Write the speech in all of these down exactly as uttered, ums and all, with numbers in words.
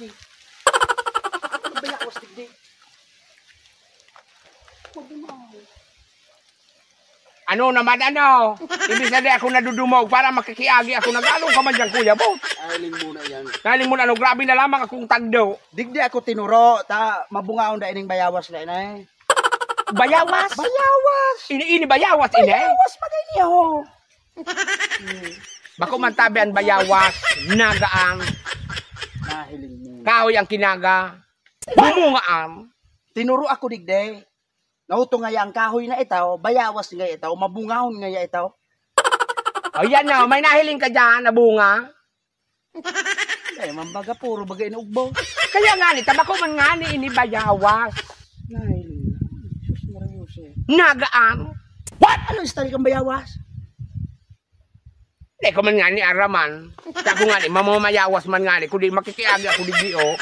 Ano ba yan, Boss Digdig? Huwag mo ako. Ano naman, ano? Imbis na di ako nadudumog para makikiagi ako, nag-ano ka man dyan, Kuya Bot? Aling muna yan. Aling muna, ano? Grabe na lamang akong tagdo. Digdi ako tinuro, ta mabungaon da ining bayawas na inay. Bayawas? Bayawas! Ini, ini bayawas, ini? Bayawas, bagay niya, ho. Bako man tabi an bayawas, nagaan. Nahiling mo. Kahoy ang kinaga. Bumungaan. Tinuro ako digdi. Nauto ngaya ang kahoy na ito, bayawas ngaya ito, mabungahon ngaya ito. O yan na, may nahiling ka dyan na bunga? Ay, mambaga, puro baga inugbo. Kaya nga ni, tabako man nga ni ini bayawas. Nahiling na. Sus, Maria Jose. Nagaan. What? Ano style kang bayawas? Di ko man nga ni araman. Sa ako nga ni, mamamayawas man nga ni, kundi makikiagi ako digdi, oh.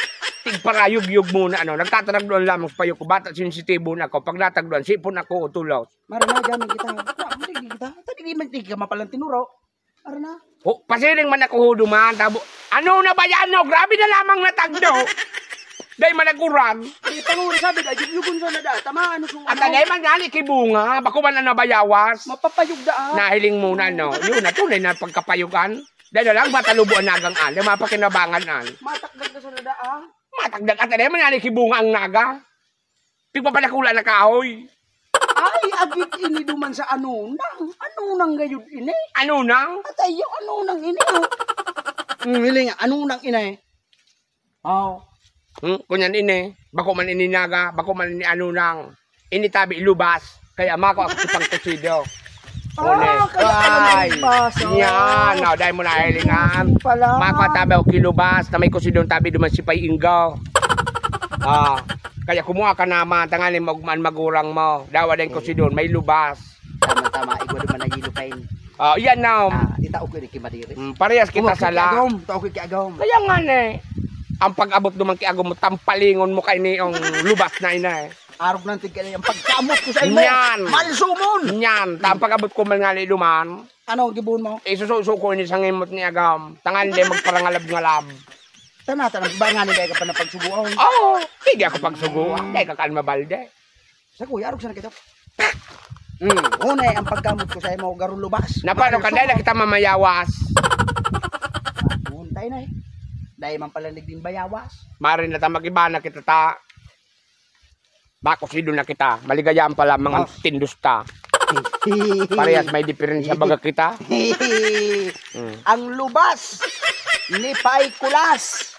Tigparayog-yog muna, ano, nagtataragdoan lamang sa payo ko, bata sensitibo na ako, pag natagdoan, sipon ako, o tulos. Mara na, gamit kita. Wala, hindi kita. Tadi di man, di ka mapalang tinuro. Mara na. Oh, pasiring man ako huduman, tabo. Ano na ba yan, no? Grabe na lamang natagdo. Dahil managuran. Di, panguri sabi, da, yugon sa nada. Tama, ano, so, At ano? Alay man nga ni kibunga, bako man ang nabayawas. Mapapayog da, ah. Nahiling muna, no? Yun, na tunay na pagkapayugan. Dahil na lang, matalubo ang nagang an. Dahil mapakinabangan an. Matakdag na sa nada, ah. Matakdag at alay man nga ni kibunga ang naga. Pigpapadakula na kahoy. Ay, agit ini duman sa anunang. Anunang gayud ini. Anunang? At ayo, anunang ini, oh. Hmm, hiling nga, anunang ini. Oh. Hmm, kunyan ini. Bako man ini naga, bako man ini anunang. Ini tabi lubas. Kaya mako ako si pangkusido. Ah, Uli. Kaya pala Ay, may lubas, oh. Yan, oh, dahil mo nahilingan. Pala. Mako tabi ako kilubas, na may kusidon tabi duman si Pay Inggaw. Ah, kaya kumuha ka naman, tanganing mag-, man magurang mo. Dawa din ko si Don, may lubas. Tama-tama, igwa duman na yelo kain. Oh, yan na. Ah, itao ko ni Kimadiri. Mm, parehas kita Tao ko sala. Kiagom, tao ko kiagom. Kaya nga ni, ang pag-abot duman kiagom mo, tampalingon mo kay ni yung lubas na ina eh. Arog nang tigka ang pagkamot ko sa imo. Yan. Malsumon. Yan, ta ang pag-abot ko man nga ni duman. Ano, gibuhon mo? Isususo ko ini sa ngimot ni agam. Tangan di magparangalab-ngalab. Tana, tana, ba nga ni dai ka pa napagsuguan? Oo, hindi ako pagsuguan. Dai ka kan mabalde. Sa kuya, arog sana kita. Hmm, una eh, ang pagkamot ko sa imo, garong lubas. Na paano ka, dai na kita mamayawas? Muntay na eh. Dai man pala nagding bayawas. Mari na ta mag-iba na kita ta. Bako si Don na kita. Maligayaan pala mga Oh. tindos ta. Parehas may diferensya baga kita. Hmm. Ang lubas ni Pay Kulas.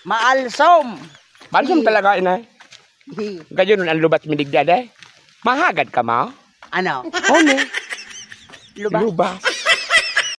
Maalsom. Balsam talaga, inay. Gayon ang lubas mi digdi, day. Mahagad ka, ma? Ano? Ano? Lubas. Lubas.